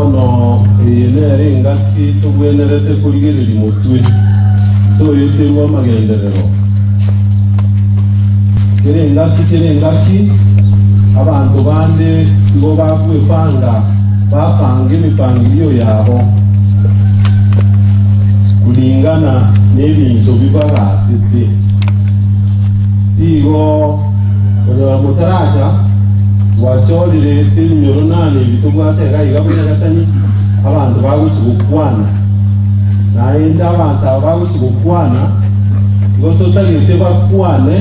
Bono eye nere engaki togwenerete korigereria motwe, toeterwe amagenderero. Kera engaki kera engaki abanto bande igo bakwepanga bapanga emepangilio yabo kulingana nebinto bibagasete. Sigo konyora motaracha gwachorire ase eminyoro nane ebi tobwate iga iga buna egatani, abanto bagochia gokwana. Naende abanto aba bagochia gokwana, igo totagete bakwane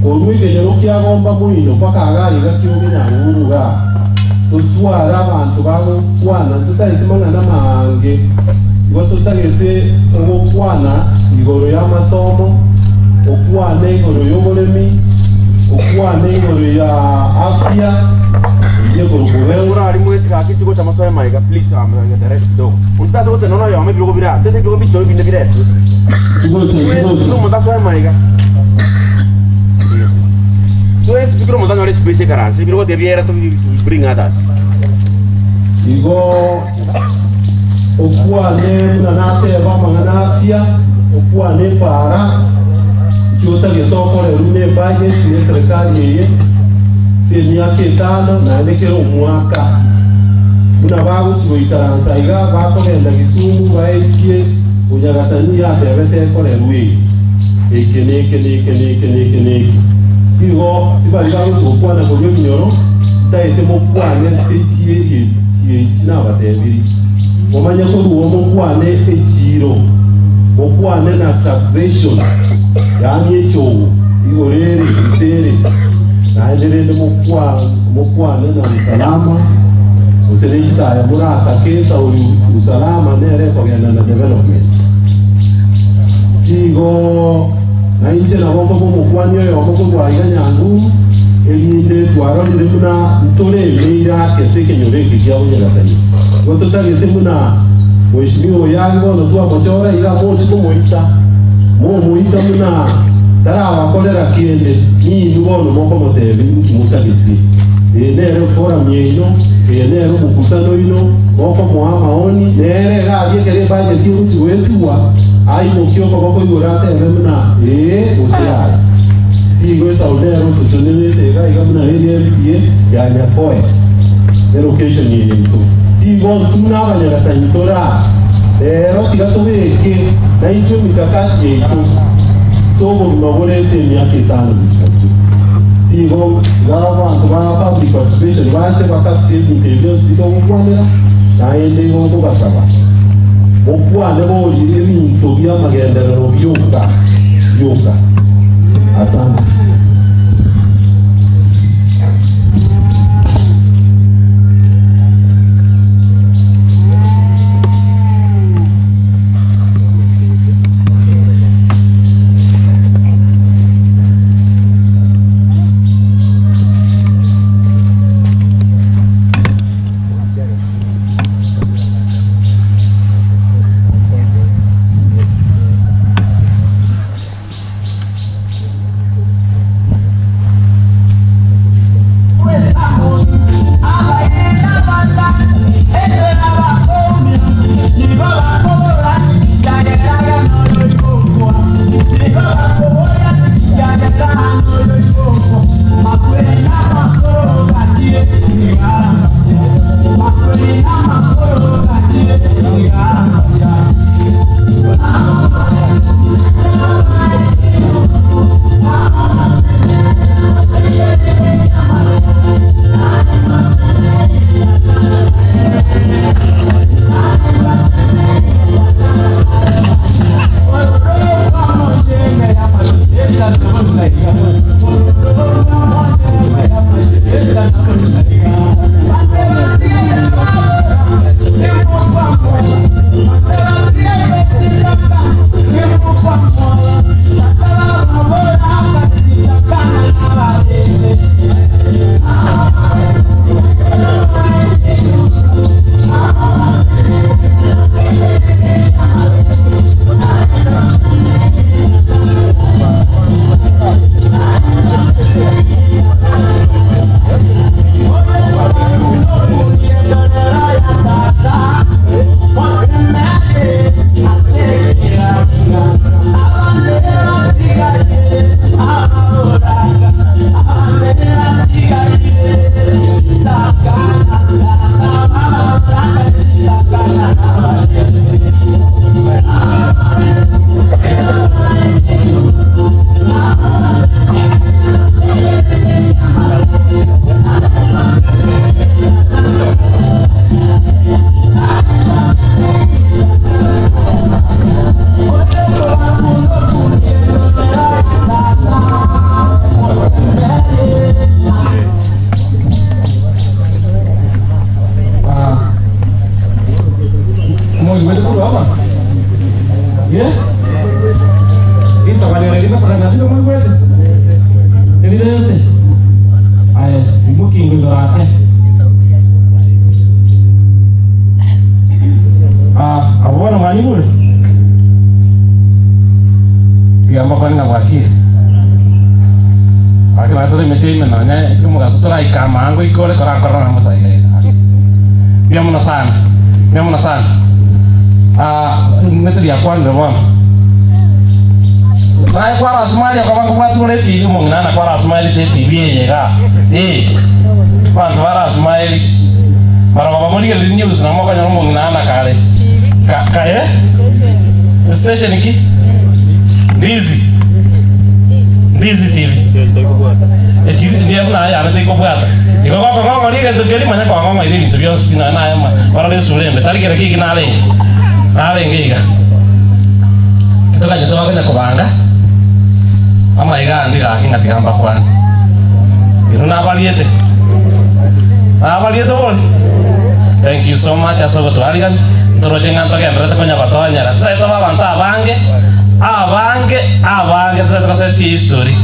korwa ekenyoro kia gomba moino mpaka iga iga kioge nyanguru igaa, totware abanto bagokwana, ntotageti mang'ana amaange, igo totagete ogokwana igoro y'amasomo, okwane igoro y'oboremi, okwane igoro ya afya, eyio ekorokwa health. Orari mwesi gaki tigocha mosoe maiga please direct kidogo. Onde tase gotenena noyomo ebirogo bire aa tete ebirogo mbichore binde biretwe. Tigocha, Twesi tigocha. kera omonto asoe maiga. Twesi pi kera omonto anyore espace ekaranse ebirogo tiga biere to bring others. Igo okwane buna nateba amang'ana afya, okwane epaara, inki otagete okorerwe ne ebudget ye eserekari eye ase emiaka etano naende kera omwaka. Buna bagochia goikaransa iga bakogenda Kisumu baetie Onyagatani yatebete ekorerwe eye, eke neke neke neke neke neke. Sigo sibari bagochia gokwana korwa ebinyoro, ntagete mokwane ase chieri echi nabatebirie. Momanye korwa oo mokwane echiiro, mokwane na taxation, yaani echogo, igoro ere, inse ere, naende rende mokwane na usalama, gose ne chitaya moratake esauri usalama nere ekogenda na development. Sigo nainche nabo nkoba omokuani oyomo korwa aiga Nyanguru, erinde twarorire buna ntore emeira ake ase ekenyoro eke kia bonyagatani. Igo totagete buna Mheshimiwa oyo aye bono twamochora iga mochi komoita, momoita buna tarabakorera kende, ninwe bono mokomotebia inki motagete. Eye nere eforum yaino, eye nere omokutano oino, mokomoa amaoni, nere iga aria ekero ebudget egochi goetigwa, aimokie okoboko igoro atebe buna ee gose yaya. Sigo Esau nere ototonerete iga iga buna eria MCA ya Nyakoe, elocation eye yaito. Sigo intwe buna abanyagatanyi tore aa, rero tiga tobeke naintwe emikakati yaito ase obogima bore ase emiaka etano gochia intwe. Sigo iga abanto ba public participation bache bakabche ebinto ebi bionsi bitogokwanera, naende igo nkobasaba mokwane bori ebinto bi'amagenderero bioka bioka. Asante. Tiga mbakwane ng'a bwakire. Gaki nonya tore emete ime nonya omogaso toraika amaango iko ore torankorera nonya bosa iga iga. Mbuya mono sana, mbuya mono sana. Ah, nimete riakwanire bono. Naye kwara smile okoba nkobwati ore etibi omong'ina na kwara smile ase etibi eye igaa. Eh, abanto bara smile. Barabwo bamorigereria news nabo okonyora omong'ina na kare. Ka, ka, eh? Station ki? Ndizi. Ndizi TV. Eki ndiye buna yane tekobwata. Igo gokong'ong'oria egento keria manya kwang'ong'oire ebinto bionsi pi nonya naye barore esura embe tari kere kegi narenge. Narenge iga. Toganyete bakonya kobanga amaiga ande gaki ng'a tiga mbakwane. Inwe nabariete? Nabariete bori? Thank you so much ase ogotwarigania. Ntoroche ng'a ntogendererete konya gotonyera. Totari tobe abanto abange, abange, abange totari togosetie history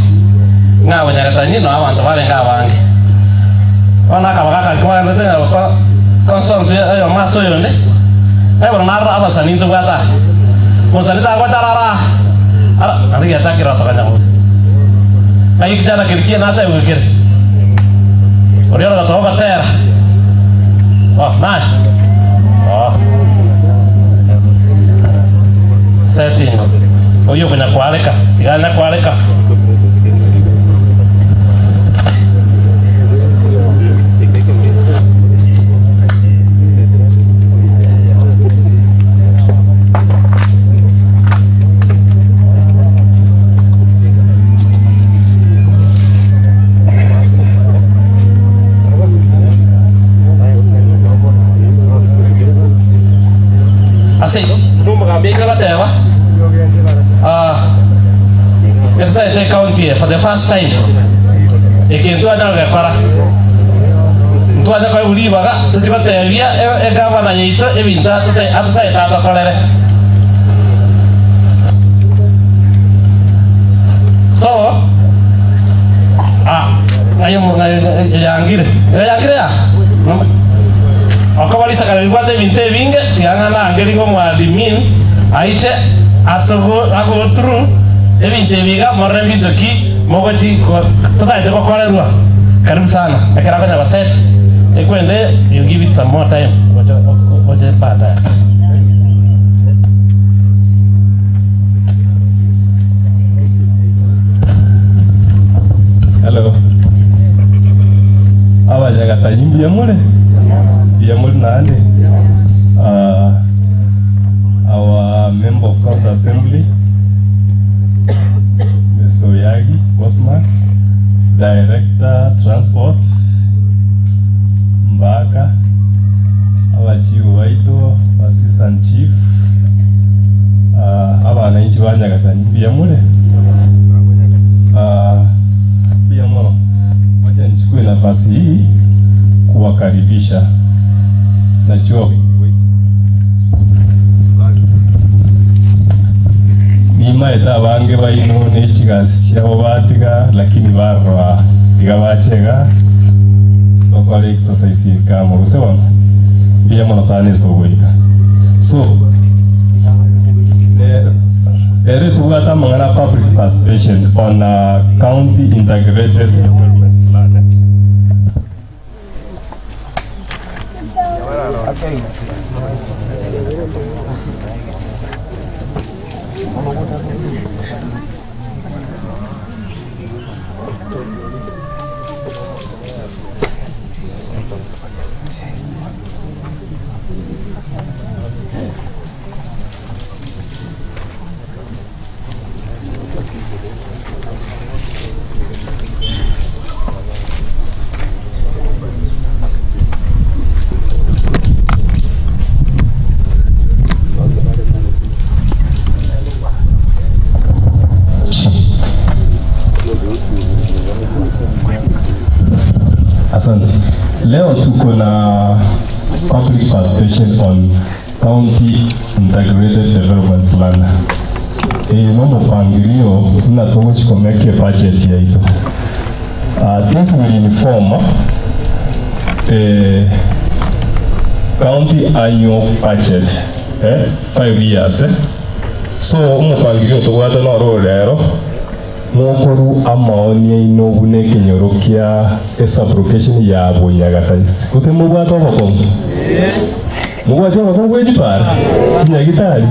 ng'a abanyagatanyi noo abanto barenge abange. Bono akaba gaka nkwagenderete ng'a goko consult oyomo ase oyonde, naye bono narora abasani ntobwate aa. Omosani tagocha arare aa, ara naende giachakire gotokanya bobe. Ng'ai kijana keria kiane natebiwe kere? Oria ore gotoa ogotera. Oh, naye? Oh. Setting. Oyio okonya kwareka, tiga anya kwareka. Ase igo, nomogambi aika goteba, ah, Etotagete ecounty eye for the first time, eke ntwanya gogekora. Ntwanya koegwa ribaga tochie gotebia egavana yaito ebinto atotagete atokorere. So, ah, ng'ai omo- ng'ai eyangire? Eyangire ya? Okoba risakara ribwate ebinto ebinge, tiga ng'a nange omoadmin aiche atogo ago through ebinto ebi iga morore mbinto ki mogochi totagete gokorerwa. Karibu sana. Ekero akonya goset ekwende you give it some more time oche oche baadaye. Hello. Abanyagatanyi mbuya more? Mbuya more naende? Ah, our member of county assembly Mr. Oyagi Cosmas, director transport Mbaka, abachifu baito, assistant chief, ah, abananchi ba Nyagatanyi mbuya more? Ah, mbuya mono. Wacha nichukue nafasi hii kuwakaribisha. Najua nimaete abange baino ne chigasi chiabo batiga lakini barora iga bachega tokore exercise ekamo gose bono mbuya mono sana ase ogoika so ere tobwate amang'ana public participation on a county integrated development plan. Asante. Leo tuko na public participation on County Integrated Development Plan. Eye nomopangilio buna togochikomeka ebudget yaito. Uh, this will inform the county annual budget eh, 5 years eh. So omopangilio tobwate noro ore rero, mokorwa amaoni aino buna ekenyoro kia esublocation ya Bonyagataisi. Gose mobwate obokong'u? Mobwati obokong'u bwe chipara? Chinyagitari?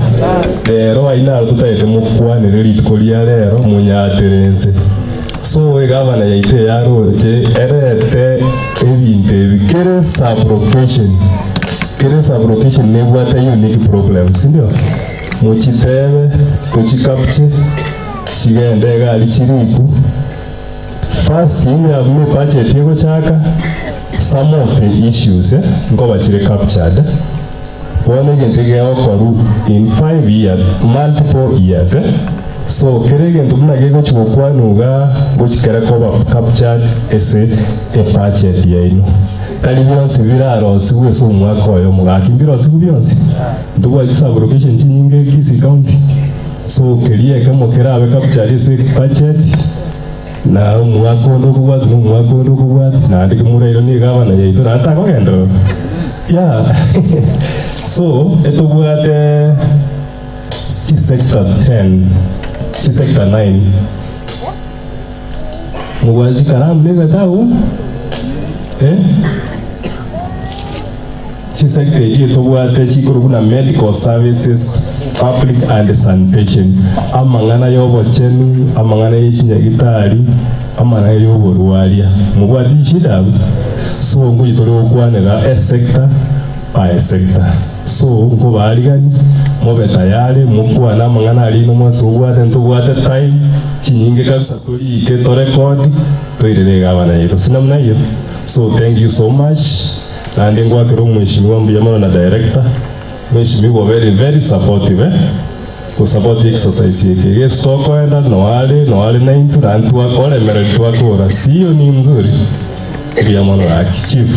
Rero aye naro totagete mokwanere rituko ria rero monyatere inse. So egavana yaito eyaroche erete ebinto ebi kere sublocation kere sublocation nebwate unique problems sindio? Mochitebe tochicapture chigende egari chiriku first inya buna ebudget egochaka some of the issues eh nkoba chire captured Bono egento gegokorwa in 5 years, multiple years eh. So kera egento buna gegochi gokwanwa igaa ngochi kere koba captured ase ebudget yaino. Tari bionsi birarosigwe ase omwaka oyomo gaki mbirosigwe bionsi? Ntobwate chisublocation chinyinge Kisii County. So keria ekemo kerabe captured ase budget na omwaka onde okobwati na omwaka onde okobwati naende kimorairwe na egavana yaito naende takogenderera. Yeah so etobwate chisector 10 chisector 9 mobwate chikaramu na egetabu eh? Chisector echi etobwate chikorwa buna medical services, public and sanitation, amang'ana y'obochenu, amang'ana ye chinyagitari, amang'ana y'oborwaria. Mobwate chishida abwo? So ngochi tore gokwanera esector by sector. So nkobaarigani mobe tayari mokwane amang'ana aria inwe mwensi mobwate ntobwate time chinyinge kabisa torike torekodi toirere egavana yaito. Sina buna eyio? So thank you so much. Naende ngwakere omweshimiwa mbuya mono na director, mweshimiwa obere very supportive eh, gosupport exercise eke. Gese tokoenda noare noare naintwe naende twakoremereri twakora siyo ni mzuri? Mbuya mono gaki. Chief,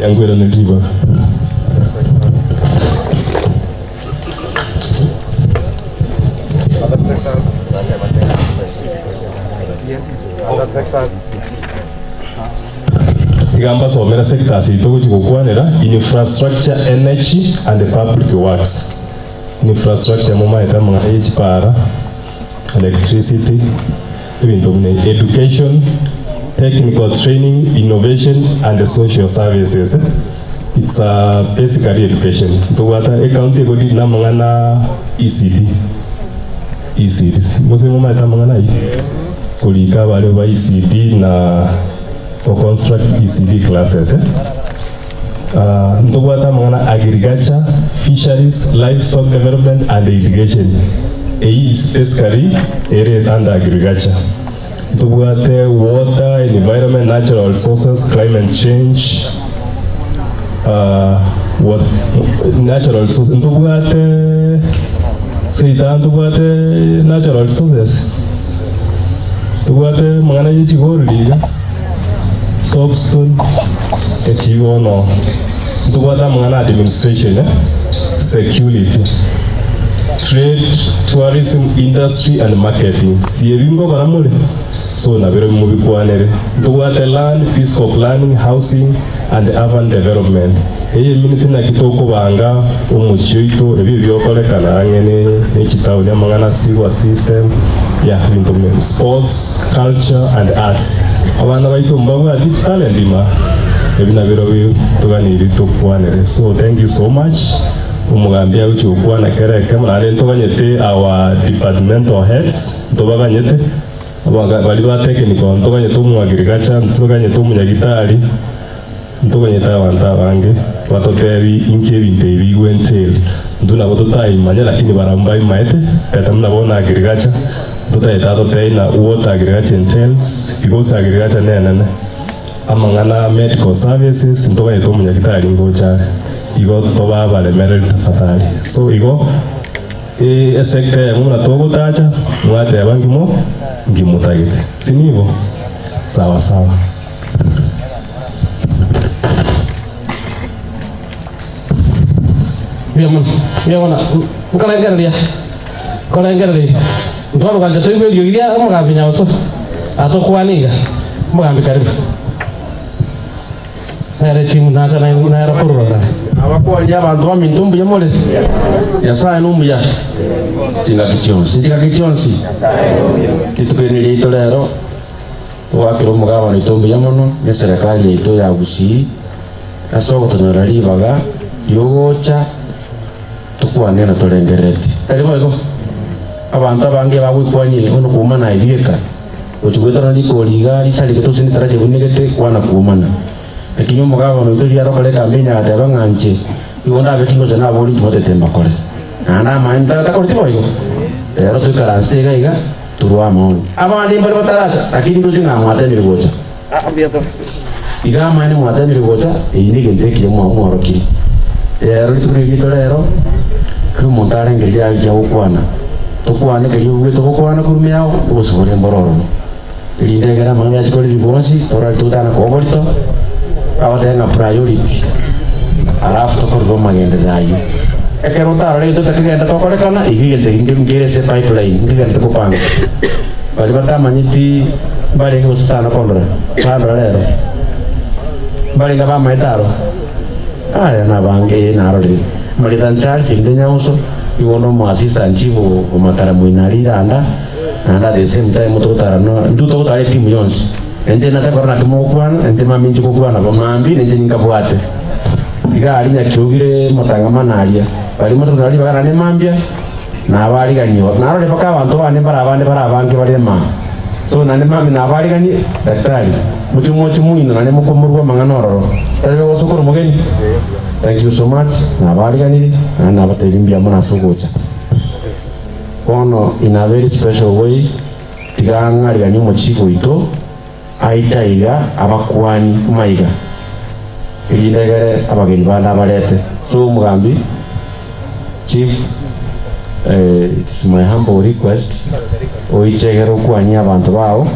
yankwirane ribaga. Tiga mbasomere sectors eye togochia gokwanera, Infrastructure, Energy and Public Works. Infrastructure momaete amang'ana ye chipara, electricity, ebinto buna ebi. Education, Technical Training, Innovation and Social Services. It's a basically education. Ntobwate ecounty egodeal na amang'ana ECD. ECD. Gose momaete amang'ana ayio? Korika abaria ba ECD na go construct ECD classes. Ah, ntobwate amang'ana agriculture, fisheries, livestock development and irrigation. Eyio is basically ere under agriculture. Ntobwate water, environment, natural resources, climate change, ah, what, natural resources, ntobwate seita ntobwate natural resources, ntobwate amang'ana ye chigorori iga, soapstone, echi bono ntobwate amang'ana administration eh, security. Trade, tourism, industry and marketing, si ebi nkokora more? So nabirobio mobikwanere. Ntobwate land, physical planning, housing and urban development. Eye emineti naki tokobanga omochie oito, ebio biokorekana ang'e ne chitaoni, amang'ana sewer system, yeah, ebinto buna ebio. Sports, culture and arts. Abana baito mbabwati chitalent ima? Ebi nabirobio toganeiri tokwanere. So thank you so much. Omogambi agochia gokwana kera ekemo, naende ntoganyete our departmental heads, ntobaganyete, abaga baria ba technical, ntoganyete omoagriculture, ntoganyete omonyagitari, ntoganyete abanto abange batotebi inki ebinto ebi bigwe entail. Intwe nabo totaimanya lakini barabwo mbaimaete, better buna bono agriculture, ntotagete atotebi na what agriculture entails, because agriculture nenene. Amang'ana a medical services ntobanyete omonyagitari ngocha are, igo tobe abaremereri tafadhali. So igo esector eyemo buna togotacha, mwateba ngimo ngimotagete, si nigo? Sawa sawa. Mbuya mono, mbuya mono. Nkorengereria, nkorengereria. Ntwarugancha toigwe eriogi ria omogambi Nyaboso atokwane iga. Omogambi karibu. Nere timu nacha nere korora. Nabakwanie abanto baminto mbuya more? Nyasae nomuya chingaki chionsi, chingaki chionsi. Rituko eri riaito rero, togwakera omogabana oito mbuya mono na eserekari yaito ya Gusii ase ogotonyora ribaga riogocha tokwane na torengerereti. Tari boigo? Abanto abange bagwekwanie bono koumana aye bieka, gochia goetana rikori iga risareke tosini tarache bunegete kwana koumana. Lakini omogabana oito riria arokore ekampeni agateba ng'a inche nigo ndabe tingocha nabori timotete mbakore. Naende amaene takoreti boigo. Rero toikaranse iga iga torue amaoni. Abande mbare bataracha, lakini ndoche ng'a mwatemire gocha. Iga amaene mwatemire gocha, eyio negento ekiya mwaorokirie. Rero rituko riria riaito rero, kera omonto arengererie aria agokwana. Tokwane keria obuete gokwana korwa ime yao, obosio boria mboro ororo. Erinde ekero amang'ana yachi korerigwa onsi, torore totana koba oborito, bagoteba ng'a priority, alafu tokorere omagenderero ayio. Ekero otarore egento otakegenda tokorekana, igo egento eke nke nkere ase epipeline, nkegende tokopanga. Baria batamanyeti mbarenge gose totana kondora, bandora rero, mbarenge abamaete aro, aya nabange ee narorire. Marieta Charles inde Nyauso, igo onde omo assistant chief o Matara Moina aria Iranda, Naende at the same time togotara no intwe togotara etimu yonsi. Inche nacha korora naki mogokwana, inche mambia inche gokwana bo mambia ninche ninkabwate. Iga aria nyakiogire motangamano aria, baria motagotara ribaga naende mambia, nabariganie narore mpaka abanto bane mbare abande bare abange bare emambia. So naende mambia nabariganie, daktari, moche moche moino naende mokomorua amang'ana ororo. Tari gosokora omogeni? Thank you so much, nabariganirie, naende nabatebirie mbuya mono ase ogocha. Bono in a very special way tiga ng'ariganie omochiiko oito aiche aiga abakuani maiga, erinde egere abageni bande abarete. So omogambi, chief, eh, it's my humble request oiche egere okwanie abanto bao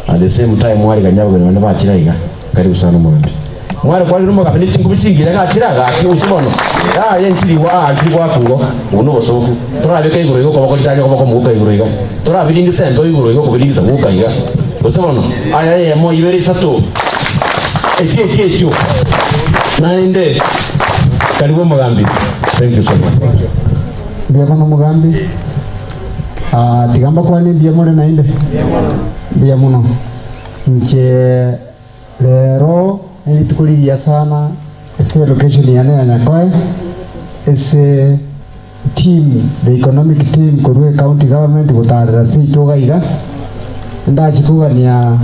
at the same time mwariganie abageni bande bachire aiga. Karibu sana omogambi. Mware kwarire omogambi ne chinkubi chingiya gachire agaki gose bono yaya enchiri igwa aa nchiri goaka igo obo nobosoku torabeke igoro iga okoboko ritari okoboko mogoka igoro iga torabiringisa embeo igoro iga okobiringisa goka iga gose bono aya eyemo ibere isato echio echio echio naende karibu omogambi thank you so much. Mbuya mono omogambi. Ah, tiga mbakwanie mbuya more naende. Mbuya mono. Inche Rero nerituko rigiya sana ase elocation yane ya Nyakoe ase team the economic team korwa ecounty government gotarera seito iga iga ndache kogania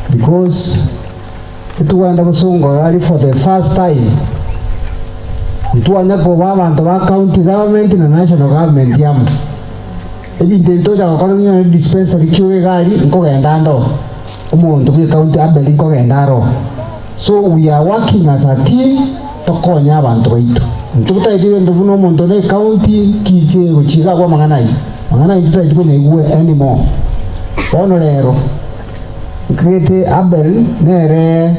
because etwagenda gosonga iga aria for the first time ntwanya koba abanto ba county government na national government amo. Ebinto ebi tocha gokora buna dispensary kioga iga aria nkogenda ande oo. Omonto bwe county Abel nkogenda aro. So we are working as a team tokonye abanto baito. Intwe totaeti egento buna omonto one ecounty ki kegochia iga abwo amang'ana ayio. Amang'ana ayio totaeti konyaigwa anymore. Bono rero, nkagete Abel nere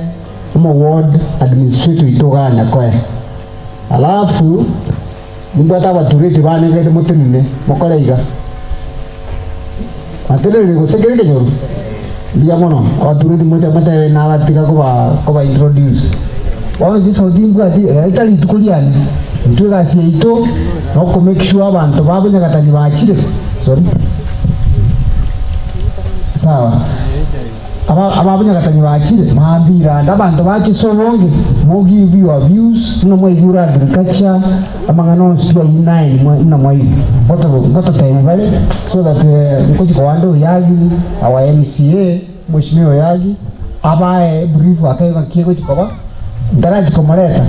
omo ward administrator oito igaa Nyakoe. Alafu nimbwate abatureti bane nkagete motenene mokore iga. Matenenire gose kere ekenyoru? Mbuya mono, abatureti mocha motebe nabatiga koba koba introduce. Bono chisauti mbwati reta rituko riane, intwe egasi yaito noko make sure abanto ba Bonyagatanyi bachire, sorry, sawa. Aba ababonyagatanyi bachire, mambia ande abanto bache ase obonge, mo give your views, buna mwaigure agriculture, amang'ana onsi pi ayio nine mwa buna mwaigwa. Ngoto ngototebia bare so that ngochia koanda Oyagi, our MCA, Mheshimiwa Oyagi, abae brief ake ng'aki egochia koba, ntarachia komoreta,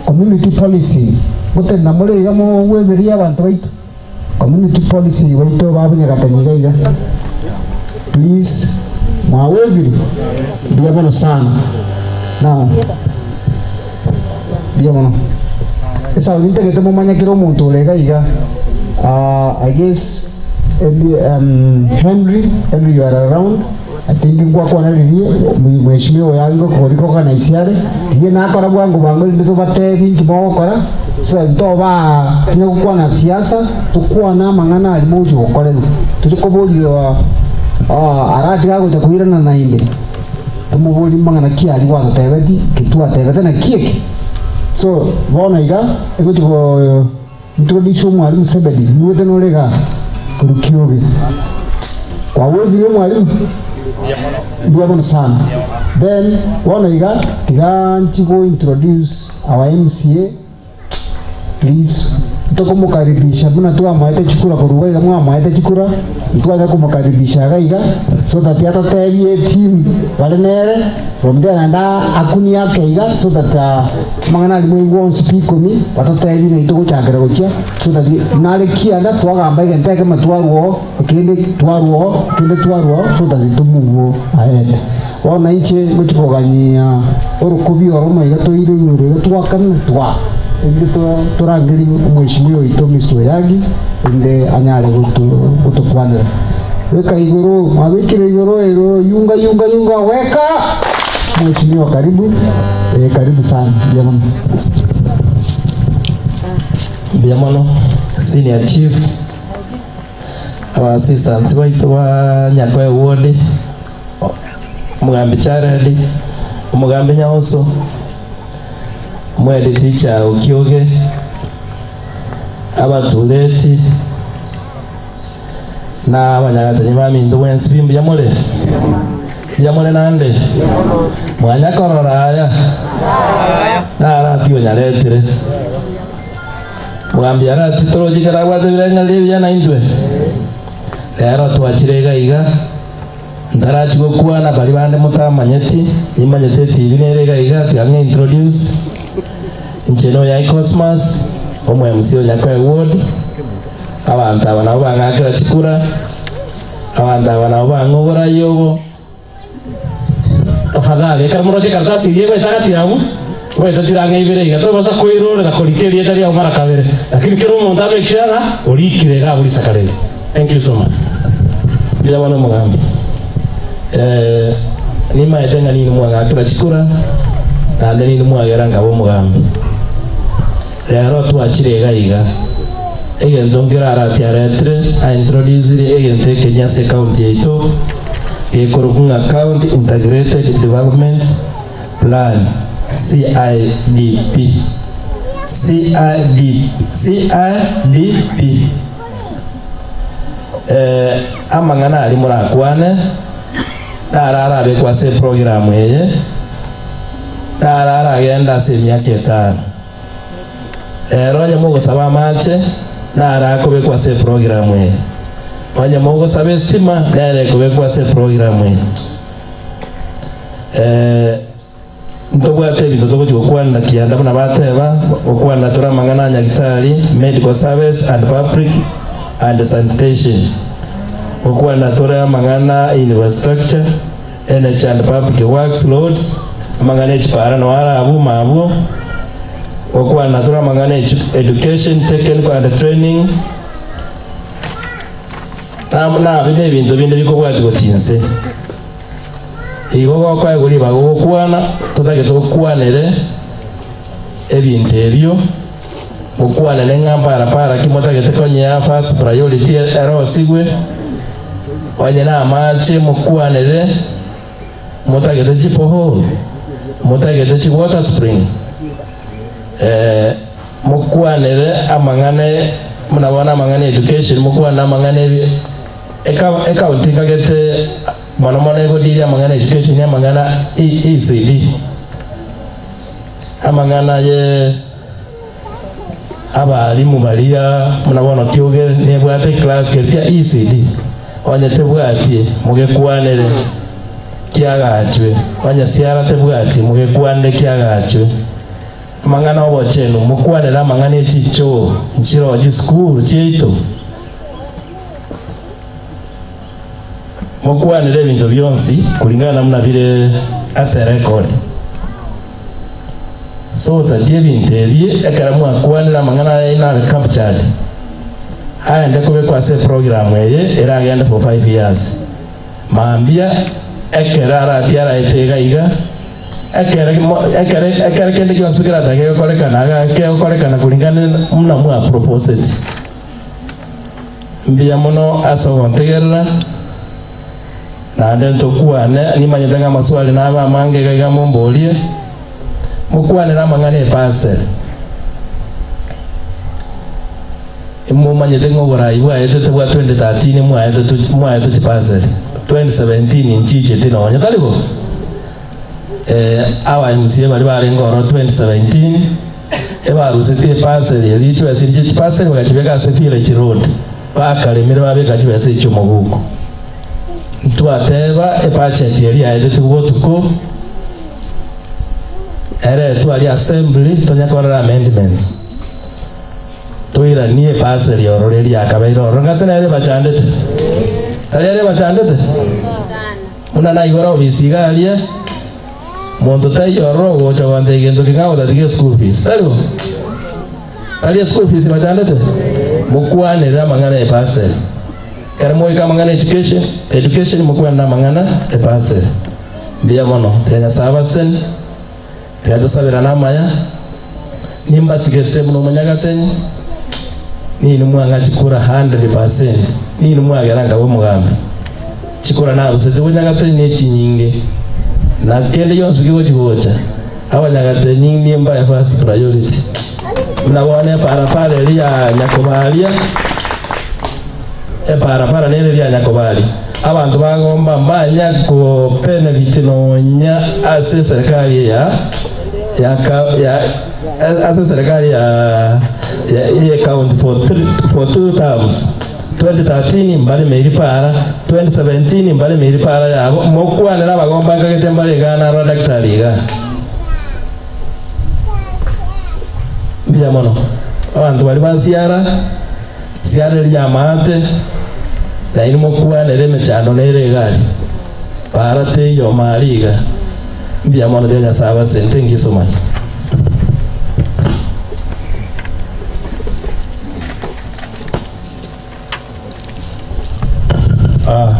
community policing, ngotenena more iga mogweberia abanto baito. Community policing baito babonyagatanyi iga iga please mwawevire mbuya mono sana now mbuya mono esauri ntagete momanye kera omonto ore iga iga uh, I guess Eli, um, Henry Henry you are around I think ngwakwana ririe mheshimiwa oyo aye ngokori organize are ririe nakora bwango bwango rinde tobatebi inki mogokora so ntobaa tonya gokwana siasa tokwane amang'ana aria mogochia gokorerwa toche koboria aratiga agocha koirana naende tomoborie mang'ana ki aria gwatotebeti ki twatebete naki eke. So bono iga egochi go introduce omwalimu Sebedi, niwete nore igaa korwa Kioge. Kwawevire omwalimu? Mbuya mono sana. Then bono iga tiga nchi go introduce our MCA. Please, ntokomokaribisha buna twamoete chikura korwa iga mwamoete chikura, ntwanya komokaribisha iga iga, so that atotebie eteam bare nere, from there naende akunie ake iga, so that amang'ana aria mwaigwa onsi pi ikomi, batotebie ng'ai togochakera gochia, so that buna are kianda twagamba egento ekemo twarwa oo, ekende twarwa oo, ekende twarwa oo, so that to move ahead. Bono inche ngochia koganyia orokobia oromo iga toire igoro iga twakane twa, erinde torangerie omweshimiwa oito Mr. Oyagi, erinde anyare gotokwanera. Beka igoro, mwabekire igoro ero, yunga yunga yunga weka! Mheshimiwa karibu, eh, karibu sana, mbuya mono. Mbuya mono senior chief, aba assistants baito ba Nyakoe ward, Omogambi Jared, Omogambi Nyaoso, Omwedi Teacher Okioge, Abatureti, na abanyagatanyi baminto bwensi pi mbuya more? Mbuya more naende? Mwanya korora aya? Narati onyaretire. Mogambi arati toroche kera abwate ebireng'ererio ebiya naintwe? Rero twachire iga iga. Ntarachia gokwana baria bande motamanyeti, nimanyete etibi nere iga iga, tiga ng'e introduce. Inche noyai Cosmas, omo MC o Nyakoe Ward. Abanto aba nabo bang'akera chikura, abanto aba nabo bang'a oborai obo. Tafadhali, ekero moroche ekaratasi eria egoeta gati abwo, ngoeta chirang'a ibere iga, tobasa koirorera korika erieta riao mara kabere, lakini kera omonto amake sure ng'a orikire iga abwo risaka rende. Thank you so much. Mbuya mono omogambi. Eh, nimaete ng'a ninwe mwang'akera chikura, naende ninwe mwagera nkaba omogambi. Rero twachire iga iga, egento nkere Arati aretire, aintroducire egento ekenyia ase ecounty yaito, gekorokwa ng'a County Integrated Development Plan, CIDP. CIDP, CIDP. Eh, amang'ana aria morakwane, naro arabekwe ase eprogramu eye, naro aragende ase emiaka etano. Ere onye mogosaba amache, naro akobekwa ase eprogramu eye. Onye mogosaba estima, nere ekobekwa ase eprogramu eye. Eh, ntobwate ebinto togochia gokwanera kianda buna bateba, gokwanera tore amang'ana a Nyagitari, medical service and public and sanitation. Gokwanera tore amang'ana infrastructure, Energy and Public Works Roads, amang'ana e chipara nao are abwo mabwo, gokwana tore amang'ana e Education, Technical and Training, na nabi na ebinto binde bikobwatigwa chinse. Igo gokoegwa ribaga gokwana, totagete okwanere ebinto ebio, mokwanere ng'a mparapara ki motagete konyea first priority erosigwe, Onye namache mokwanere, motagete chipohole, motagete chi water spring, eh, mokwanere amang'ana buna bono amang'ana education, mokwane amang'ana ebi eka ecounty nkagete mono mono egodeal amang'ana education amang'ana ECD, amang'ana ye. Abalimu baria buna bono kioge nebwate eclass keria kia ECD, onye tebwati mogekwanere kiagachwe, onye siara tebwati mogekwanere kiagachwe. Amang'ana obochenu mokwanere amang'ana echichoo nchiroo chisukuru chiaito. Mokwanere ebinto bionsi kulingana buna bire ase erekodi. So that ebinto ebi ekero mwakwanire amang'ana aya inabe captured, aende kobekwa ase eprogram eye eragende for 5 years. Mambia ekero aratie araete iga iga, ekere ekere ekere kende gionsi pi keratake gekorekana iga kegokorekana kulingana buna mwa proposeti. Mbuya mono ase ogontegerera, naende ntokwane, nimanyete ng'a amaswali nabe amange iga iga momborie. Mokwanere amang'ana epasere. Momanyete ng'a oborai bwaetete bwa 2013 mwaetete mwaetwe chipaseri, 2017 nchicheti nonya, tari bo? Eh, aba MCA baria barenge ororo 2017, ebarusetie epaseri eria chibesa eria chia chipaseri bagachibeka ase village road, bakaremire babeka chibesa echio omoguko. Ntwateba ebudget eria yaetetigwe botuko, eretwe aria assembly tonye korora amendment. Toiranie epaseri ororo eria yakabeire ororo, ng'ase nere ebachandete. Tari ere ebachandete? Buna naigora obisi iga aria, monto taiyo ororo ogocha gontebia gento keng'ao gotatiga eschool fees. Tari bo? Tari eschool fees ebachandete? Mokwanere amang'ana y'epaseri. Ekero mogoika amang'ana education, education mokwanere amang'ana epaseri. Mbuya mono, tiga Nyasae abaseni. Tiga tosabirane amaya, nimbasigete buna omonyagatenyi, ninwe mwang'a chikura 100%, ninwe mwagera nkaba omogambi. Chikura narusete bonyagatenyi ne chinyinge, na kende gionsi kegochi gocha, abanyagatenyi nimbae first priority. Buna bono eparapara eria ya Nyakobaria, Eparapara nere eria Nyakobari. Abanto bagomba mbanya kobenefit nonya ase eserekari ya ya ya ase eserekari ya ya ye county for three for two terms 2013 mbaremeiri para 2017 mbaremeiri para yabo mokwanere abagomba nkagete mbare igaa narora daktari igaa. Mbuya mono. Abanto baria basiara. Siareria amaate, na inwe mokwanere emechando nere egari. Para teiyo mari iga. Mbuya mono tiga Nyasae abaseni. Thank you so much. Ah,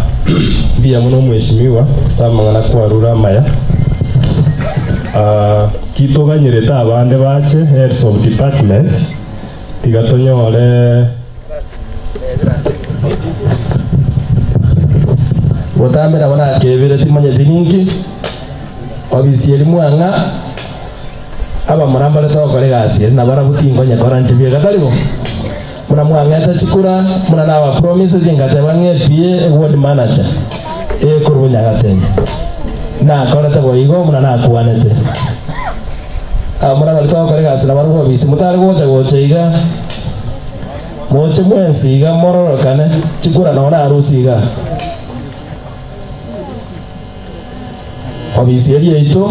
mbuya mono omweshimiwa ase amang'ana kwarure amaya. Ah, kitoganyerete abande bache heads of department Tiga tonyore. Botambe nabo nakebire timanyeti ninki, obisi eria mwang'a abamura mbare togokora egasi ere nabarabwo tinkonyekora inche bieka tari bo? Buna mwang'ete chikura buna nabapromiseti ngateba ng'a epie eward manager ekorwa Nyagateni. Nakorete boigo buna nakwanete. Abamura baria togokora egasi nabarabwo obisi motare gocha gocha iga, moche mwensi iga mororokane, chikura nonye narusia igaa. Obisi eria yaito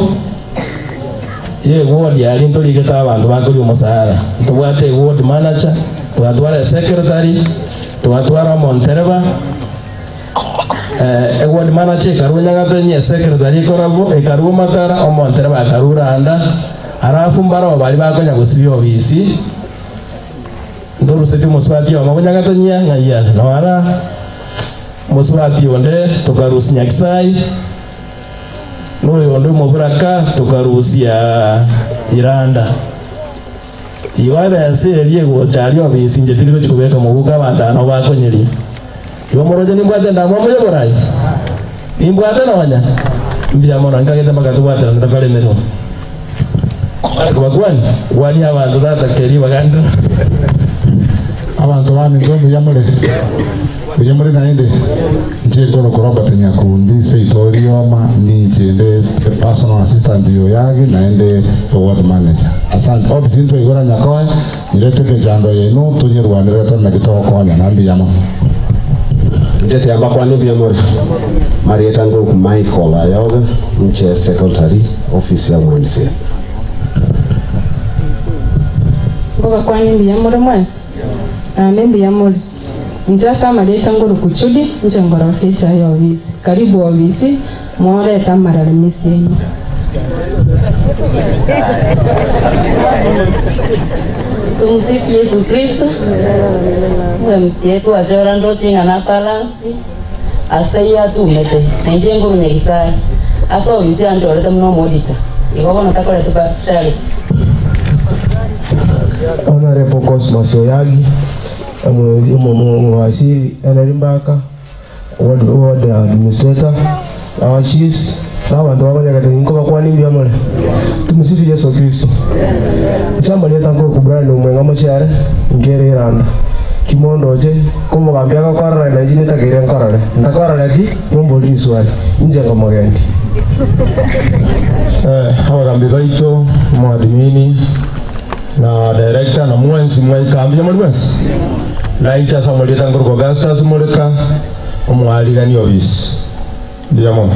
y'eward aria ntorigete abanto bakoria omosara. Ntobwate eward manager, twatwara esecretary, twatwara omontereba, Eward manager ekarua Nyagatenyi, esecretary ekorabwo ekarua Matara, omontereba akarua Randa, alafu mbarabwo baria bakonya gosibia obisi, ntorusetie omosubati oyomo bonyagatenyia ng'ai are noara, omosubati onde tokarusia Nyakisayi, na oyonde omoburaka tokarusia Iranda. Igo ebesa eria egocha aria obisi inche tindi gochia kobeka moguko abanto aba nabo bakonyeria. Igo moroche nimbwate endamwamu y'oborai? Nimbwate nonya? Mbuya mono, nkagete mpaka tobwaterane tokore emeremo. Bakwani, kwania abanto tata keria bagandire. Abanto baminto mbuya more? Mbuya more naende? Inche nkorokwa Robert Nyakundi, seito Rioma, ninche inde personal assistant ya Oyagi naende ward manager. Asante. Ofisi ntwaigora Nyakoe, nyirete emechando yaino tonyerwanere tore naki togokonyana. Mbuya mono. Inche tiambakwane mbuya more. Marieta nkorokwa Michael Ayoga, inche secretary, office ya MCA. Nkobakwanie mbuya more mwensi? Naende mbuya more. Inche ase amarieta ngorokwa Judy, inche nkorosia echae y'obisi. Karibu obisi, morete amararimisi aino. Tumsifu Yesu Kristo. Omc twachora ndoche ng'a na balanced ase taiyo atumete na inche nkorwa Nyasaye ase obisi anchorete buna omoauditor igo bono takoreti partiality. Honorable Cosmas Oyagi, Omowaziri Henry Mbaka, Ward, Ward Administrator, our chiefs, Na abanto bakonyegete ninkobakwania mbuya more. Tumusifu Yeso Kristo. Inche amarieta nkoruku Brian Omwenga Mochiare, nkere Iranda. Kimondoche, komogambi agokorora na inche nitakeire nkorore. Ntakorore pi, momborie riswali. Inche nkomogendi. Eh, abagambi baito, omoadmini, na director, na mwensi mwaika mbuya more mwensi? Na inche ase amarieta nkorokwa Augustus Moreka, omwarigani obisi. Mbuya mono.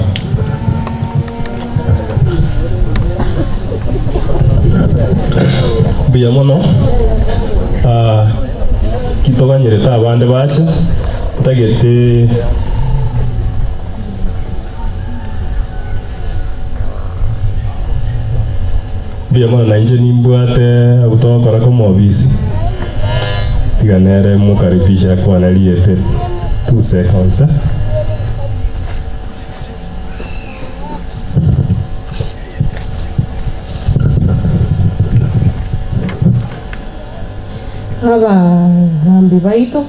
Mbuya mono. Ah, kitoganyerete abande bache, ntagete mbuya mono nainche nimbwate abwo togokora koma obisi, tiga nere mokaribishe akwane riete 2 seconds eh. Abagambi baito,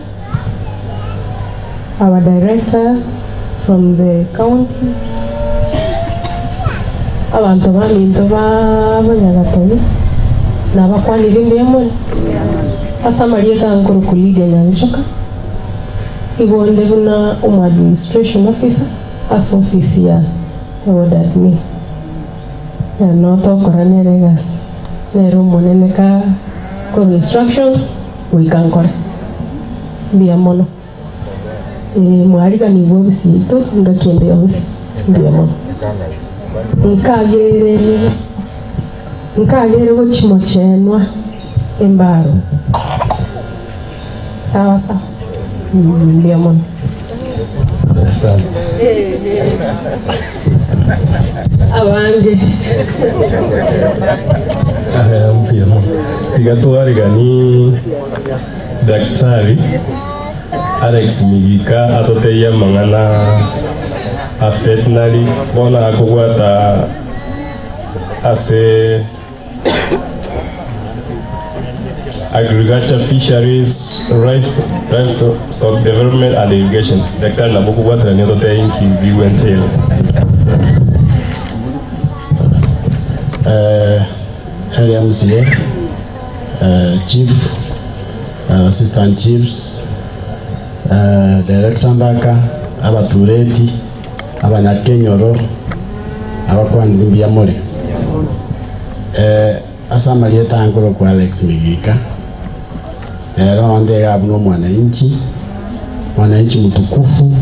our directors from the county, abanto baminto ba Bonyagatari, nabakwanire mbuya mono. Ase amarieta nkoruku Lydia Nyanchoka, igo nde buna omo administration officer ase office ya ward admin. No tokora nere egasi, nere omonene ka korwa instructions goika nkore. Mbuya mono. Mwariganigwe obisi yaito ngaki ende yonsi. Mbuya mono. Nkagere nkagere gochimochenwa embaro. Sawa sawa. Mbuya mono. Asante. Abange. Aya, mbuya mono. Tiga twarigani Daktari Alex Migika atoteie amang'ana a veterinary bono akobwata ase agriculture, fisheries, livestock development and irrigation. Daktari nabo okobwaterania ototebie inki bigwentire. LMCA, Chief, Assistant Chiefs, Director Mbaka, abatureti, abanyakenyoro, abakwanire mbuya more. Ase amarieta ankoro kwa Alex Migika, rero ndega abuna omwananchi, mwananchi mtukufu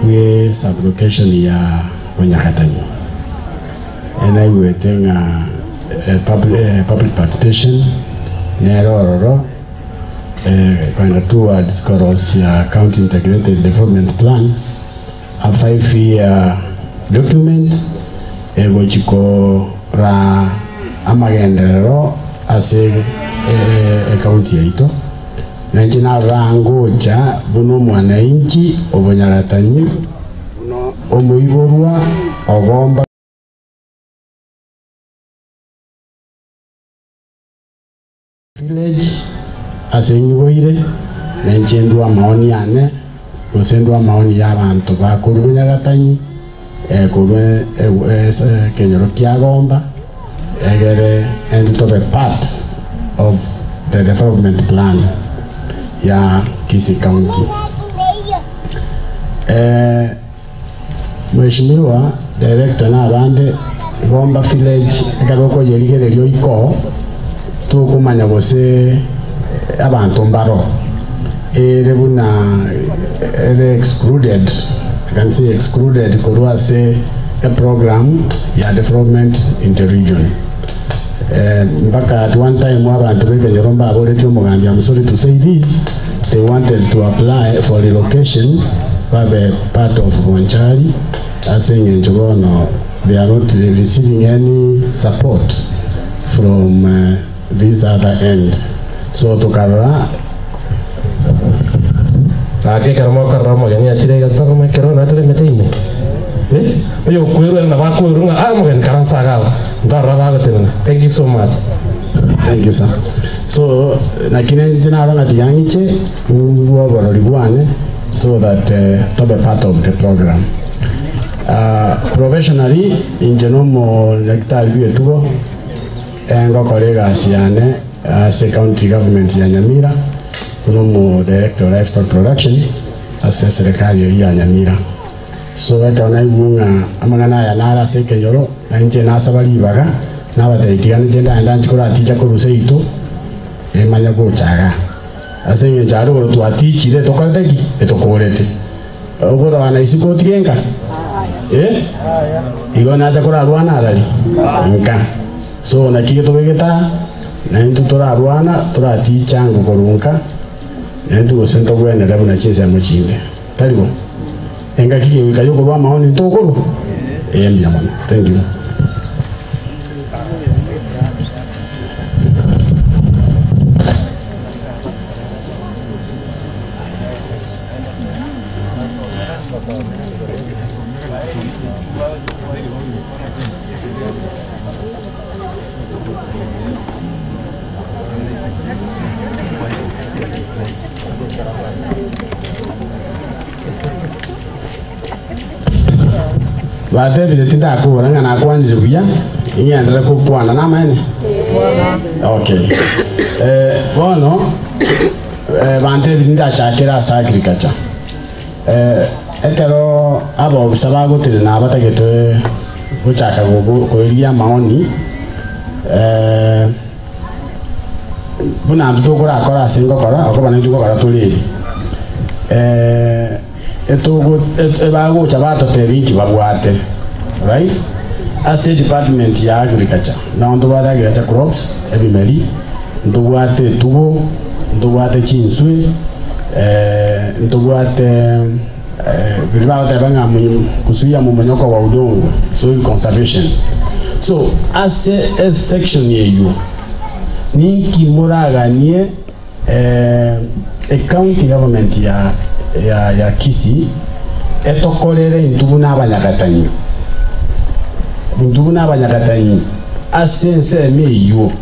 bwe sublocation ya Bonyakatanyi. Enaigwete ng'a public participation nero ororo kwenda towards korosia county integrated development plan, a 5 year document egochikora amagenderero ase ekaunti yaito. Nenchi narora ngocha buno omwananchi obonyagatanyi omoiborwa ogomba village ase nyiboire, nenche ndwa maoni ane gose ndwa maoni ya abanto bakorwa Bonyagatanyi korwa kenyoro kia Gomba egere and to be part of the development plan ya Kisii County. Mheshimiwa Director na abande, Gomba village ekero okoyerigereria iko tukumanya gose abanto mbaro ere buna ere excluded, I can say excluded korwa ase a program ya development in the region. Mpaka at one time abantu bekenyoro mbaboretie omogambi, I'm sorry to say this, they wanted to apply for relocation babe part of Bonchari ase eng'encho bono they are not receiving any support from this other end, so tukarora. Gaki ekero mokorora omogeni achire iga tokoma ekero natoremete ime. Eh? Oyo okwerwa na bakwerwa ng'a ah omogeni karansa iga aba. Ntorora bagotenena. Thank you so much. Thank you, sir. So, lakini nje narona tiyangiche bwoborori bwane so that to be part of the program. Professionally inche na omonyagetari bw'etugo, ngokora egasi yane ase county government ya Nyamira buna omo director o livestock production ase eserekari eria ya Nyamira. So ekero naigwa ng'a amang'ana aya nare ase ekenyoro, na inche nasaba ribaga, nabatebia tiga ninche ndagende nchie koraticha korwa seito, emanye gocha igaa. Ase engencho aria igoro twatichire tokorete ki? Etokorete. Okorwana isiko otige nka? Eh? Igo nacha korarwana arari? Nka. So naki getobegete aa, naintwe torarwana, toraticha ango korwa nka, naintwe gose ntogwenere buna chinsemo chinde. Tari bo? Engaki kegoika yokorwa amaoni ntokorwa? Ee mbuya mono. Thank you. Batebire tindakobora ng'a nakwanire buya, ing'enderere gokwana namaene? Okay. Eh, bono eh, bantebire ndachakere ase agriculture. Eh, ekero abaofisa bagotenena abatagete gochaka gogo- koeria amaoni eh, buna intwe tokorakora ase ngokora, okoba naintwe ngokora tore ebi. Etogo ebagocha batotebia inki babwate, right? Ase edepartment ya agriculture, nao ntobwate agriculture crops, ebimeri, ntobwate etugo, ntobwate chinswe, ntobwate riria bagoteba ng'a kuzuia mmomonyoko wa udongo, soil conservation. So ase esection eywo, ninki moraganie Ecounty government ya ya ya Kisii etokorere intwe buna abanyagatanyi, intwe buna abanyagatanyi ase ensemo eywo,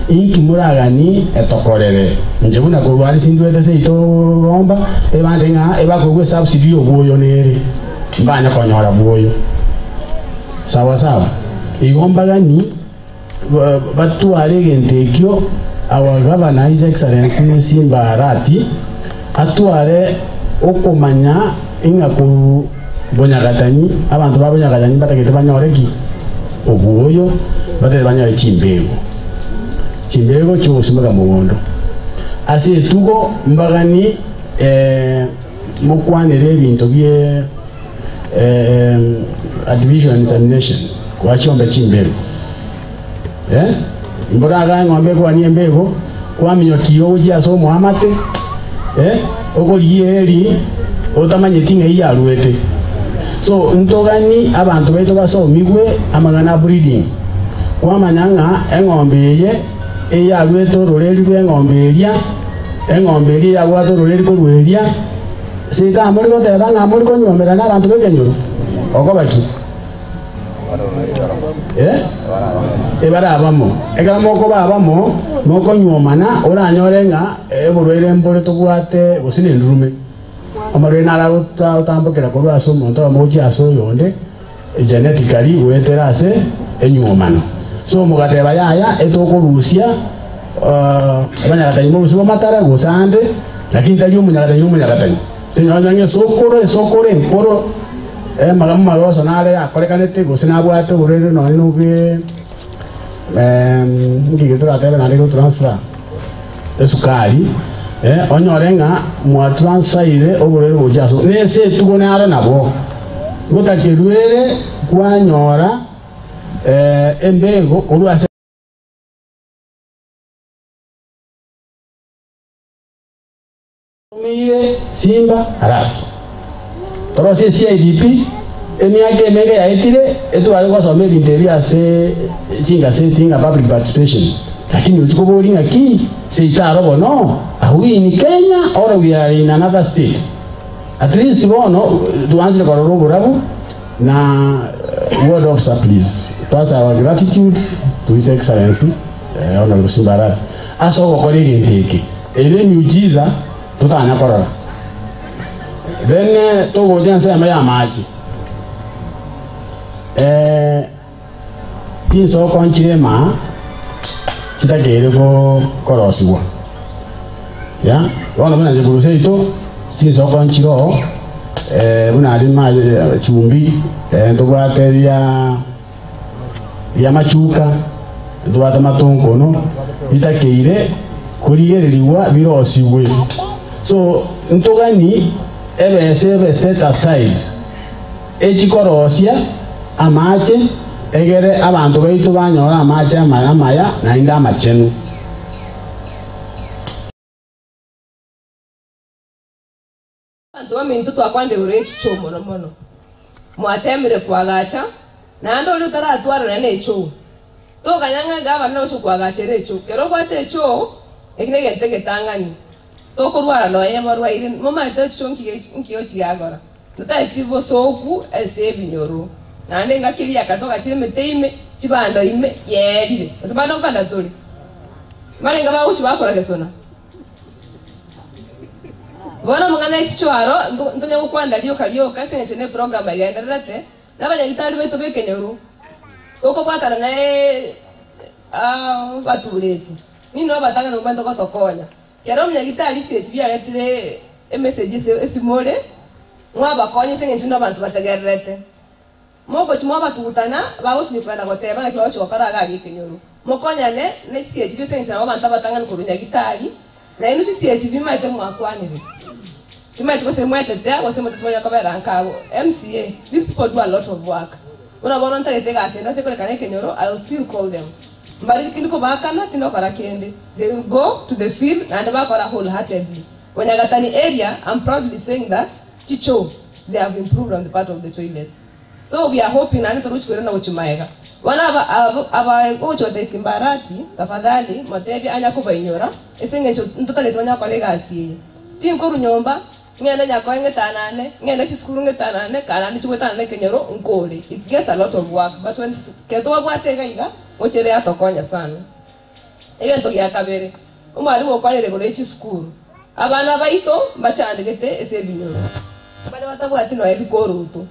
inki moragani etokorere? Inche buna korwa aria sindwete seito gomba, ebande ng'a ebakoigwa esubsidy y'obwoyo nere, mbanye konyora bwoyo. Sawa sawa? Igo mbagani. Batware egento ekio our Governor His Excellency Simba Arati atware okomanya ing'a korwa Bonyagatanyi abanto ba Bonyagatanyi mbatagete banyore ki? Obwoyo, mbatagete banyore chimbego, chimbego chiogosimeka mogondo. Ase etugo mbagani mokwanere ebinto bie Artificial insemination, koa chiombe chimbego. Eh? Mboraga eng'ombe ekoania embego, kwaminyokia igo gochia ase omoamate, eh? Okorigia eeri otamanyeti ng'ai yaruete. So ntogani abanto baito basomigwe amang'ana a breeding, kwamanya ng'a eng'ombe eye eyaruete ororeri rw'eng'ombe eria, eng'ombe eria eyabwate ororeri korwa eria, Seita more goteba ng'a more konyuomerana nabanto b'ekenyoro? Okoba ki? Eh? Ebare abamo. Ekero mokoba abamo, mokonyuomana, oranyore ng'a oborwaire mbore tobwate gose nendurume. Amarwaire naro agotambokera korwa ase omonto oyomo gochia ase oyonde, genetically goetera ase enyuomano. So mogateba yaya etokorusia abanyagatanyi morusie bomatara gose ande, lakini tari omonyagatanyi na omonyagatanyi. Ase engencho ng'a esokoro esokoro enkoro amagoso nare yakorekanete gose nabwate oborwaire nonye na obwe nki gete toratebe naende gotransfer esukari onyore ng'a mwatransferire oborwaire gochia ase na ase etugo naro nabo, gotakerwere kwanyora embego korwa ase. Tomeire Simba Arati. Torosie CIDP, emiaka emenge yaetire etware gosoma ebinto ebi ase chingaseti ng'a public participation, lakini ochia koboria ng'aki seito aro bono, are we in Kenya or we are in another state? At least bono twaanchire korora oborabu na ward officer please pass our gratitude to his excellency Honorable Simba Arati ase ogokora egento eke. Ere emiujiza totanya korora. Then togocha ensemo y'amache. Eh, chinsoko nchire maa chitakeire go korosigwa. Ya, bono buna inche korwa seito, chinsoko nchire oo, eh, buna aria ma chumbi, eh, ntobwate bia bia machuka, ntobwate matonkono, bitakeire korigererigwa birosigwe. So, ntogani ebesa ebe set aside echikorosia amache egere abanto baito banyore amache amaya amaya naende amachenu. Abanto baminto twakwanire igoro ye chichoo mono mono. Mwatemire koagacha, naende oria otaratwara nonya ne echoo. Toganya ng'a gavana oche koagachera echoo. Kero obwate echoo, eki negento egetang'ani. Tokorwara nonya barwaire, momanyete echichoo nki nki ochiagora. Totaeti bosooku ase ebinyoro. Naende engaki eria ya kare twagachire emete ime, chibando ime, yaerire. Gose bande nkogenda tore? Mbarenge bagochia bakora gesona. Bono amang'ana e chichwaro ntonya gokwana rioka rioka ase engencho ne program egendererete, na abanyagitari baito b'ekenyoro tokobwatana na abatureti ninwe abatang'ani momanyete gotokonya. Kero omonyagitari ase echi biaretire emessage ase esimo ore, mwabakonya ase engencho inwe abanto bategererete. Mogochia mwabatugutana, bagosinywa kogenda goteba naki bagochia gokora iga aria ekenyoro. Mokonyane ne chisiachi bie ase engencho nabo abanto abatang'ani korwa nyagitari, na inwe chisiachi bimaete mwakwanire. Timaeti gose mwetetea gose motete manya kobera nka abwo. MCA, these people do a lot of work. Buna bono ntagete egasi ende ase ekorekana ekenyoro, I will still call them. Mbari tindi kobaakana, tindi gokora kende. They will go to the field naende bakora wholeheartedly. Bonyagatani area, I'm proudly saying that chichoo they have improved on the part of the toilets. So we are hoping naende torochi koirana gochia maega. Bono aba aba ogochia gotebia Simbarati tafadhali motebie anya kobainyora ase eng'encho ntotagete banya gokora egasi eye. Tinkorwa nyomba ng'ende nyakoe ng'etanane, ng'ende chisukuru ng'etanane, kare naende chigoetanana ekenyoro nkore. It gets a lot of work but when ekero twabwate iga iga ngocha ere yatokonya sana. Egento gia kabere, omwalimu okwanire igoro ye chisukuru. Abana baito mbachandegete ase ebinyoro, baria batabwati nonya ebikoroto.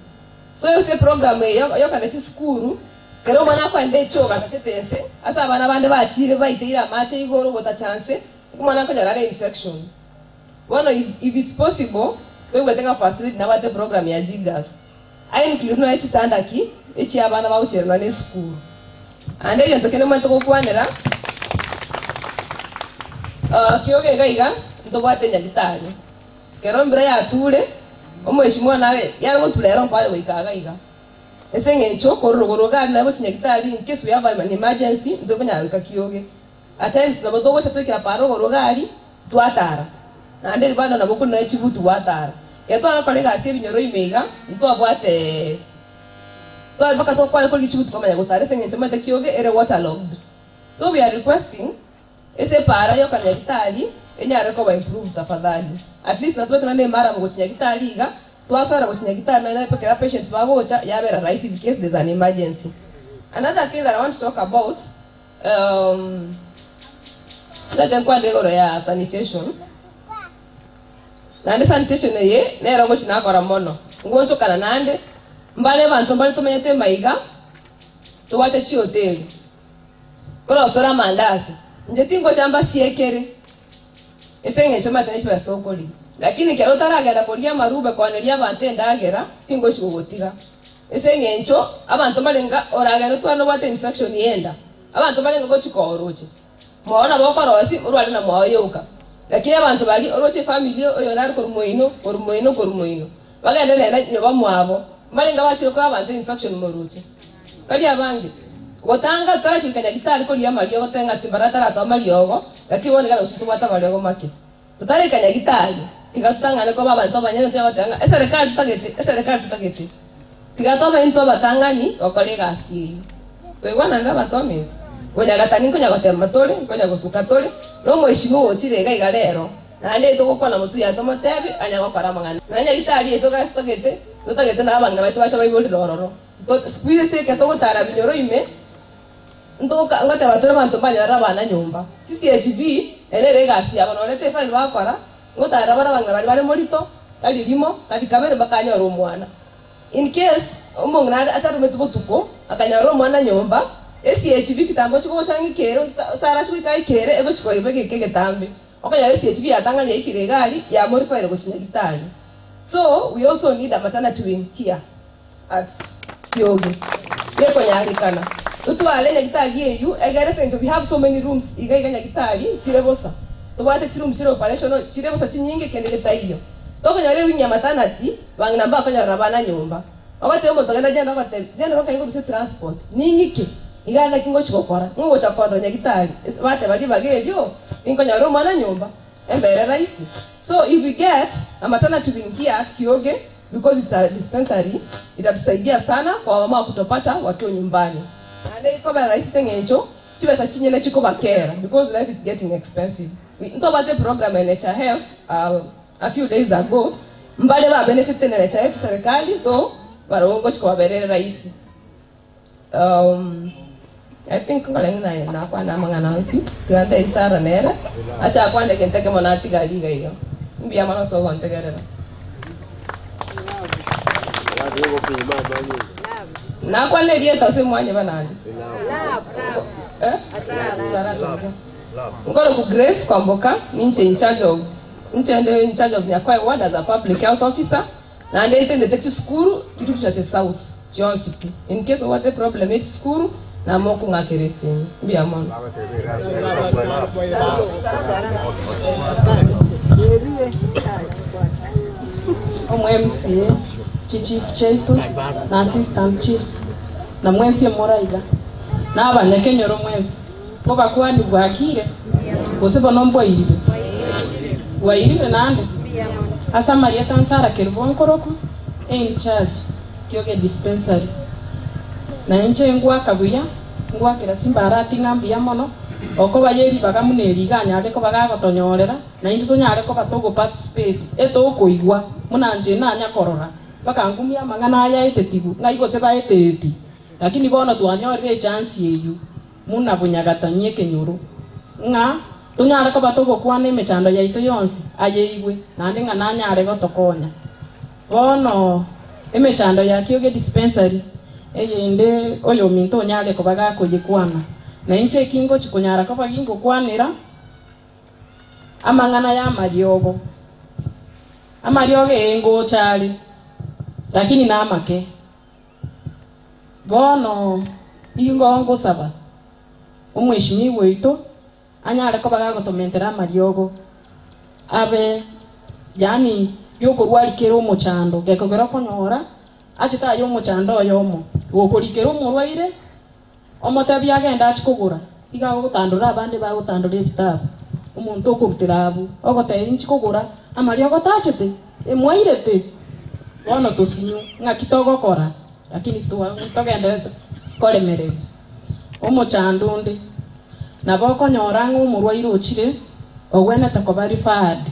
So ase eprogram eye yokana chisukuru, kera omwana akoenda echoo agachete ense, ase abana bande bachire baiteire amache igoro gotacha nse, omwana akonyora are infection. Bono if it's possible, toigwete ng'a First Lady nabwate eprogram ya Jiggers, a include nonya chisandaki echia abana bagocheranwa na esukuru. Naende egento kende omanyete gokwanera, kioga iga iga ntobwate nyagitari. Kero embura yature, omweshimiwa naye yare gotura ero nkware goika iga iga. Ase eng'encho korwa rogoro iga aria naye gochia nyagitari in case we have an emergency ntokonyara goika kioge. At times nabo togocha twaikera para rogoro iga aria, twatara. Naende bado nabo okure nonya chibuti gwatara. Ekero tware gokora egasi ebinyoro ime iga, ntwabwate tware mpaka twakware korigia chibuti kwamanya gotara ase eng'encho omanyete kioge ere waterlogged. So we are requesting ase epaara yoka nyagitari enyare koba improved tafadhali. At least natobeke nonya na emaramu gochia nyagitari iga, twasara gochia nyagitari nonya ekero patients bagocha yabera rahisi in case there's an emergency. Another thing that I want to talk about Ntagete nkwane igoro ya sanitation, naende sanitation eye nero ngochia nakora mono, ngonchokana naende, mbare abanto mbare tomenyete maiga, tobwate chihoteli, korosia tore amandasi, inche tingocha mbasiekere, ase eng'encho omanyete ne chibesa tokoria, lakini ekero otaragenda koria amarube kooneria abanto endagera, tingochi gogotiga. Ase eng'encho abanto mbarenge oragende otware nobwate infection y'enda, abanto mbarenge gochia kooroche, mwao nabo okorosia orware na mwao yoka. Lakini abanto baria oroche efamiri oyonde are korwa moino, korwa moino, korwa moino, bagende nere nyoba mwabo, mbarenge bachire koa abanto infection moroche. Tari abange. Gotanga totarachia goika nyagitari koria amariogo tote ng'a chimbara taratoa amariogo, lakini bono iga nagochia tobwate amariogo make. Totarika nyagitari, tiga totang'ane koba abanto abanyene tonya goteba ng'a eserekari totagete, eserekari totagete. Tiga tobe intwe abatang'ani gokora egasi eyio. Toigwananere abanto baminto? Konyagatani nkonya gotema tore, nkonya gosuka tore, na omweshimiwa ochire iga iga rero, naende togokwana motwe yaye tomotebi anya gokora amang'ana. Nonya nyagitari yaito gasi totagete, totagete na abang'ina baito bache baiborire ororo. Siku hizi ase ekero togotara binyoro ime, Ntoka ngoteba tore abanto mbanyorere abana nyomba. Chi CHV ere nere egasi yabo nonye tefaini bagokora, ngotarera bare abang'ina baria bare morito, tari rimo, tari kabere mpaka anyore omwana. In case Omong'ina are ase arumetwe botuko, akanyora omwana nyomba, Esiechibi ekitambo chigocha ng'ikere, Sara achia goika aikere, egochia koiba egeka egetambe. Okonyora esiechibi yatang'ani yaikire egari, yamorifaire gochia nyagitari. So, we also need a maternity wing here at Kioge. Gekonyarekana, totware nyagitari eywo, egere ase eng'encho we have so many rooms iga iga nyagitari chire bosa. Tobwate chiroom chire operational, chire bosa chinyinge kende getaiyo. Tokonyora ewing ya maternity, bang'ina mbakonyorera abana nyomba. Ogotebia omonto genda general ogotebia, general nkai ngorusia transport, ning'ike, iga naki ngochi gokora, ng'o ogocha kondora nyagitari, ase bateba ribaga erio, ninkonyora omwana nyomba, embere rahisi. So if we get a maternity wing here at Kioge, because it's a dispensary, itatusaidia sana kwa wamama kutopata watoto nyumbani. Naende ekobera rahisi ase eng'encho, chibesa chinyene chikobakera because life is getting expensive. We ntobwate eprogram ya NHIF, A few days ago mbare ba benefitete na NHIF serikali so barobwo ngochi kobabera ere rahisi. I think nkore ng'a naye nakwana amang'ana onsi tiga ntebi Sarah nere ache akwane egento ekemo natigari iga iga. Mbuya mono ase ogontegerera. Nakwana erieta ase mwanyeba naende? Eh? Sarah Tonge. Nkoroku Grace Kwamboka ninche in charge of Inche nde in charge of Nyakoe ward as a public health officer, naende ntendete chisukuru Kitutu Chache South chionsi pi. In case obwate problem ye chisukuru namo okong'akera esimi. Mbuya mono. Omo MCA, chichief chiaito na assistant chiefs na mwensi emoraiga na abanyakenyoro mwensi. Obakwani bwakire, gose bono mbwairire? Bwairire naende? Ase amarieta Nsara Kerubo nkorokwa, in charge Kioge Dispensary. Na inche ngwaka buya, ngwakera Simbarati ng'a mbuya mono, okoba ye ribaga buna eri iga anyare koba gagotonyorera, na intwe tonyare koba togo participate, etokoigwa buna inche nanya korora, bakangumia amang'ana aya aetetigwe, ng'ai gose baeteti. Lakini bono twanyorire echance eyio buna bonyagatani ekenyoro, ng'a tonyare koba togokwana emechando yaito yonsi ayeigwe, naende ng'a nanyare gotokonya. Bono emechando ya Kioge Dispensary eyende oyominto onyare koba gakoyekwana, na inche eki ngochi konyara koba gingokwanera amang'ana y'amariogo. Amariogo ee ngocha are, lakini namake. Bono ingo ngosaba omweshimiwa oito anyare koba gagotomentera amariogo abe yaani yokorwari kera omochando gekogera okonyora achete aye omochando oyomo gokorikera omorwaire omotebie agende achie kogora iga agogotandora abande bagotandora ebitabu omonto okorutera abwo ogotebia inchi kogora amariogo tachete emwairete bono tosinywe ng'aki togokora Lakini togendererete koremereria omochando onde, nabo okonyora ng'a omorwaire ochire ogwenerete koba referred.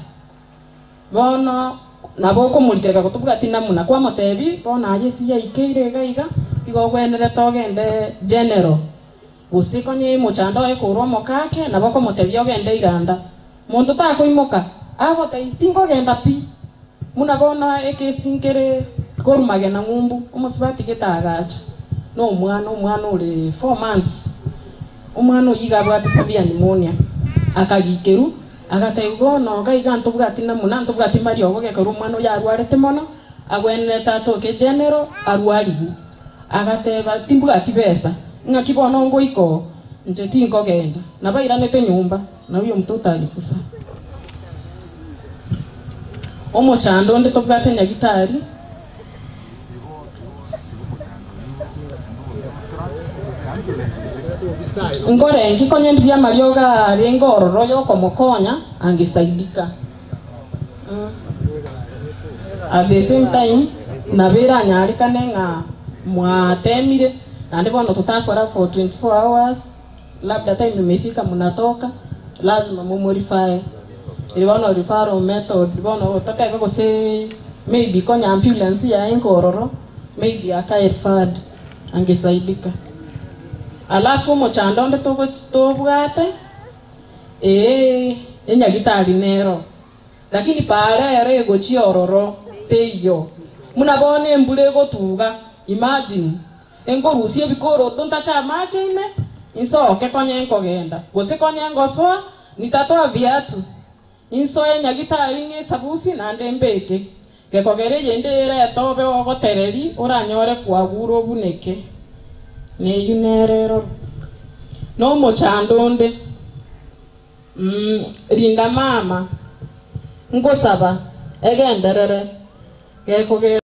Bono nabo okomoritereka gotobwati namuna, kwamotebia bono aye ase yaikeire iga iga, igo ogwenerete ogende general, gose konye mochando oye korwa omokake, nabo okomotebia ogende iranda. Monto takoimoka, agotebia tinkogenda pi. Buna bono ekesi nkere korwa magena ng'umbu, omosubati gete agacha na omwana, omwana ore 4 months, omwana oyio iga abwate severe pneumonia, akarikerwa, agatebiwa bono iga iga ntobwati namuna, ntobwati mariogo gekorwa omwana oyo arwarete mono, agwenerete atoke general arwarigwe. Agateba, Timbwati besa, ng'aki bono ngoika oo? Inche tinkogenda. Nabairanete nyomba, na huyo mtoto alikufa. Omochando onde tobwate nyagitari. Nkorenki konya ndiria amariogo arenge ororo yokomokonya angesaidika. At the same time nabo eranyarekane ng'a mwatemire naende bono totakora for 24 hours labda time imefika mnatoka lazima momorify eri bono referral method bono totebe gose maybe konya ambulance yaye nkororo maybe akae referred angesaidika. Alafu omochando onde tobwate Ee, enyagitari nero, lakini paara ere egochia ororo teiyo. Buna bono embura egotuga, Imagine enkorusia ebikoroto ntache amache ime insoke konye nkogenda gose konye ngosoa nitatoa viatu insoe nyagitari ng'esabusi naende mbeke gekogera eyende ereta obe ogotereri oranyore kwagura obuneke neyu nere eroro na omochando onde rinda mama ngosaba egenderere gekogera.